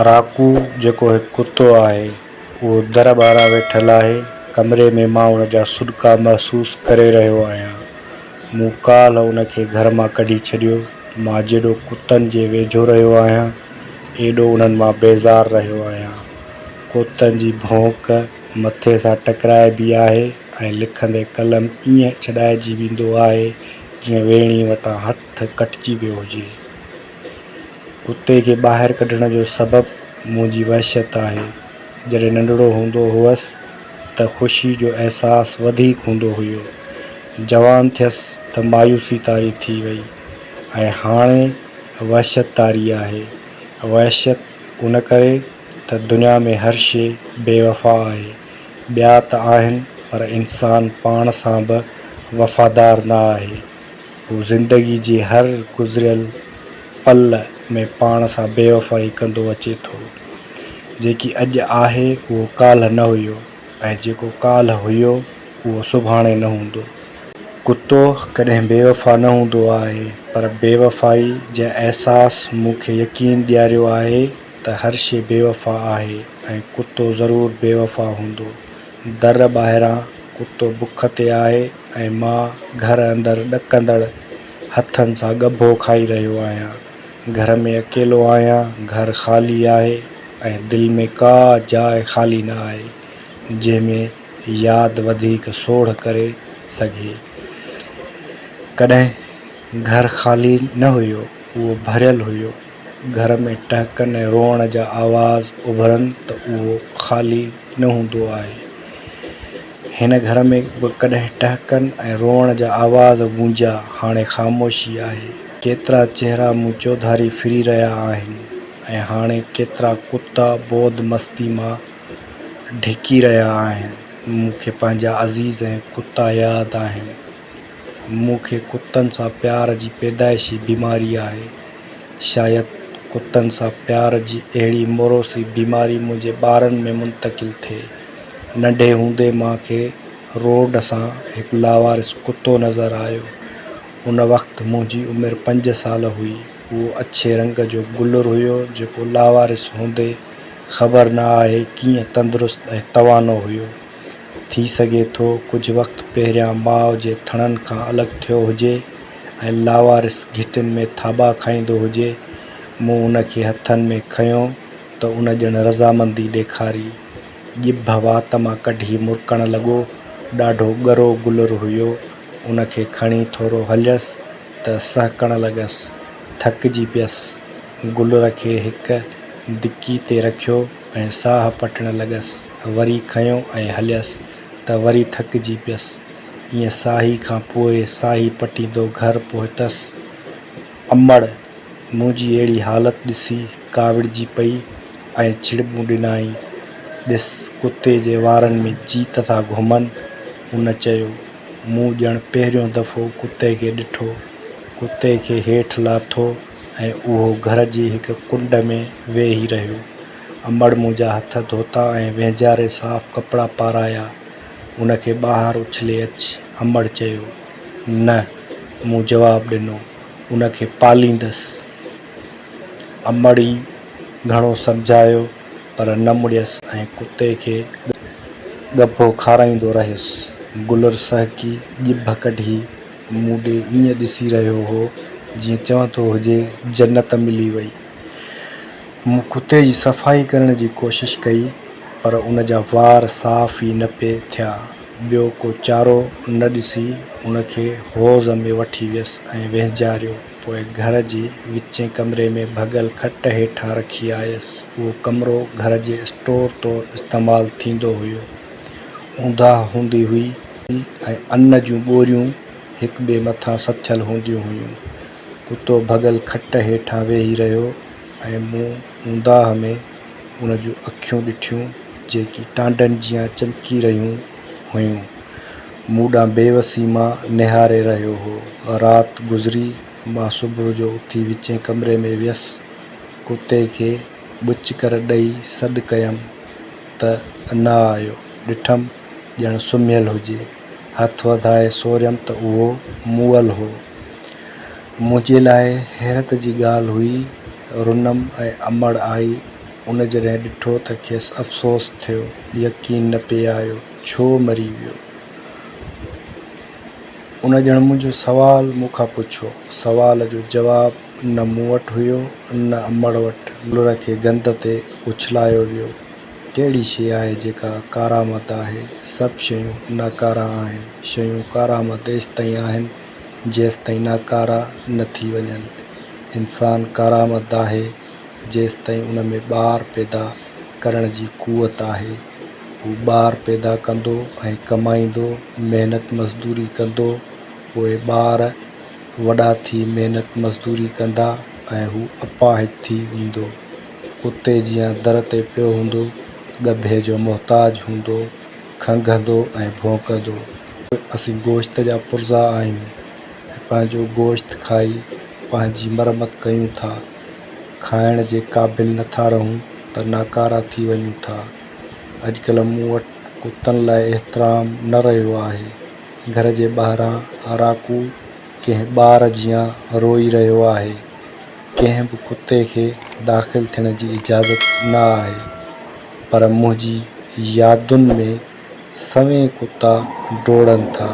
راڪو جيڪو هڪ ڪتو آهي، اهو در ٻاهران ويٺل آهي. ڪمري ۾ مان ان جا سڏڪا محسوس ڪري رهيو آهيان. مون ڪالهه ان کي گهر مان ڪڍي ڇڏيو. مان جيڏو ڪتن جي ويجهو رهيو آهيان، ايڏو انهن مان بيزار رهيو آهيان. ڪتن جي ڀونڪ مٿي سان ٽڪرائبي آهي ۽ لکندي قلم ائين ڇڏائجي ويندو آهي، جيئن ويڻي وٽان هٿ ڪٽجي ويو هجي. ڪتي کي ٻاهر ڪڍڻ جو سبب منهنجي وحشت آهي. جڏهن ننڍڙو هوندو هئس ته خوشي جو احساس وڌيڪ هوندو هيو. جوان ٿيس ته مايوسي طاري ٿي وئي ۽ هاڻي وحشت طاري آهي. وحشت ان ڪري ته دنيا ۾ هر شيء بي وفا آهي. ٻيا ته آهن پر انسان پاڻ سان به وفادار نه آهي. هو زندگي جي هر گذريل پل ۾ پاڻ سان بيوفائي ڪندو اچي ٿو. جيڪي اڄ آهي اهو ڪالهه نه هيو ۽ جيڪو ڪالهه هيو اهو سڀاڻي نه هوندو. ڪتو ڪڏهن بيوفا نه هوندو آهي پر بيوفائي جي احساس مون کي يقين ڏياريو آهي ته هر شيء بيوفا آهي ۽ ڪتو ضرور بيوفا هوندو. در ٻاهران ڪتو بک تي آهي ۽ مان گهر اندر ڏڪندڙ هٿن سان ڳڀو کائي رهيو آهيان. گهر ۾ اڪيلو آهيان، گهر خالي آهي ۽ دل ۾ ڪا جاء خالي نه آهي، جنهن ۾ ياد وڌيڪ سوڙهه ڪري سگهي. ڪڏهن گهر خالي نه هيو، اهو ڀريل هيو. گهر ۾ ٽهڪن ۽ روئڻ جا آواز اڀرن ته اهو خالي نه هوندو آهي. هن گهر ۾ به ڪڏهن ٽهڪن ۽ روئڻ جا آواز گونجيا، هاڻي خاموشي آهي. ڪيترا چهرا مون چوڌاري ڦري رهيا آهن ۽ هاڻي ڪيترا ڪتا بود مستي مان ڍڪي رهيا آهن. مون کي پنهنجا عزيز ۽ ڪتا ياد آهن. مون کي ڪتن سان پيار جي پيدائشي بيماري آهي. شايد ڪتن سان پيار جي اهڙي موروثي بيماري منهنجي ٻارن ۾ منتقل ٿئي. ننڍي هوندي مان کي روڊ سان هڪ لاوارث ڪتو نظر آيو. ان وقت منهنجي عمر پنج سال هئي. اهو اڇي رنگ جو گلر هيو جيڪو لاوارث هوندي خبر نه آهي ڪيئن تندرست ۽ توانو هيو. ٿي سگهي ٿو ڪجهه وقت پهريان ماء جي ٿڻن کان الڳ ٿيو هجي ۽ لاوارث گهٽين ۾ ٿاٻا کائيندو هجي. مون ان کي هٿن ۾ کنيو ته ان ڄڻ رضامندي ڏيکاري. ڄڀ وات مان ڪڍي مرڪڻ لڳو. ڏاڍو ڳرو گلر هيو. ان کي کڻي ٿورو هليس ته سهڪڻ لڳس. ٿڪجي پيس. گلر کي هڪ دڪي تي رکيو ۽ ساهه پٽڻ لڳس. وري کنيو ۽ هليس ته وري ٿڪجي پيس. ائين ساهي کان پوء ساهي پٽيندو گهر پهتس. امڙ منهنجي اهڙي حالت ڏسي ڪاوڙجي پئي ۽ ڇڙٻون ڏنائين. ڏس ڪتي جي وارن ۾ جيت ٿا گهمن. هن چيو. مون ڄڻ پهريون دفعو ڪتي کي ڏٺو. ڪتي کي هيٺ لاٿو ۽ اهو گهر جي هڪ ڪنڊ ۾ ويهي رهيو. امڙ منهنجا هٿ ڌوتا ۽ وهنجاري صاف ڪپڙا پارايا. ان کي ٻاهر اڇلي اچ. امڙ چيو. نه. مون جواب ڏنو. ان کي پاليندس. امڙ ئي گهڻو سمجهايو پر نه مڙيس ۽ ڪتي کي ڳڀو کارائيندو رهيس. گلر سهڪي ڄڀ ڪڍي مون ڏي ائين ڏسي رهيو هو جيئن چوندو هجي جنت ملي وئي. مون ڪتي جي صفائي ڪرڻ جي ڪوشش ڪئي پر ان جا وار صاف ئي نه پئي ٿيا. ٻيو ڪو چارو نه ڏسي ان کي حوض ۾ وٺي ويس ۽ وهنجاريو. پوء گهر جي وچين ڪمري ۾ ڀڳل کٽ هيٺان رکي آيس. اهو ڪمرو گهر جي اسٽور طور استعمال ٿيندو هيو. اونداهه هوندي هئي ۽ ان جون ٻوريون هڪ ٻئي مٿان سٿيل هونديون هيون. ڪتو ڀڳل کٽ هيٺان ويهي رهيو ۽ مون اونداهه ۾ ان جون اکيون ڏٺيون، جيڪي ٽانڊن جيان چمڪي رهيون هيون. مون ڏانهن بيوسي مان نهاري رهيو هو. رات گذري، مان صبح جو اٿي وچين ڪمري ۾ ويس. ڪتي کي ٻچڪر ڏئي سڏ ڪيم ته نه آيو. ڏٺم ڄڻ سمهيل هجي. هٿ وڌائي سوريم ته اهو مئل هو. منهنجي لاء حيرت جي ڳالهه هئي، رنم ۽ امڙ آئي. ان جڏهن ڏٺو ته کيس افسوس ٿيو. يقين نه پئي آيو. ڇو مري ويو؟ ان ڄڻ منهنجو سوال مون کان پڇيو. سوال جو جواب نه مون وٽ هيو نه امڙ وٽ. گلر کي گند تي اڇلايو ويو. ڪهڙي شيء آهي جيڪا ڪارآمد آهي؟ سڀ شيون ناڪاره آهن. شيون ڪارآمد ايستائين آهن جيستائين ناڪاره نه ٿي وڃن. انسان ڪارآمد آهي جيستائين ان ۾ ٻار پيدا ڪرڻ جي قوت آهي. هو ٻار پيدا ڪندو ۽ ڪمائيندو، محنت مزدوري ڪندو، پوء ٻار وڏا ٿي محنت مزدوري ڪندا ۽ هو اپاهج ٿي ويندو. ڪتي جيان در تي پيو هوندو، ڳڀي جو محتاج هوندو، کنگهندو ۽ ڀونڪندو. اسين گوشت جا پرزا آهيون ۽ پنهنجو گوشت کائي پنهنجي مرمت ڪيون ٿا. کائڻ جي قابل نه ٿا رهون ته ناڪارا ٿي وڃون ٿا. اڄڪلهه مون وٽ ڪتن لاء احترام نه رهيو آهي. گهر جي ٻاهران راڪو ڪنهن ٻار جيان روئي رهيو آهي. ڪنهن به ڪتي کي داخل ٿيڻ جي اجازت نه آهي. پر منهنجي يادن ۾ سوين ڪتا ڊوڙن ٿا.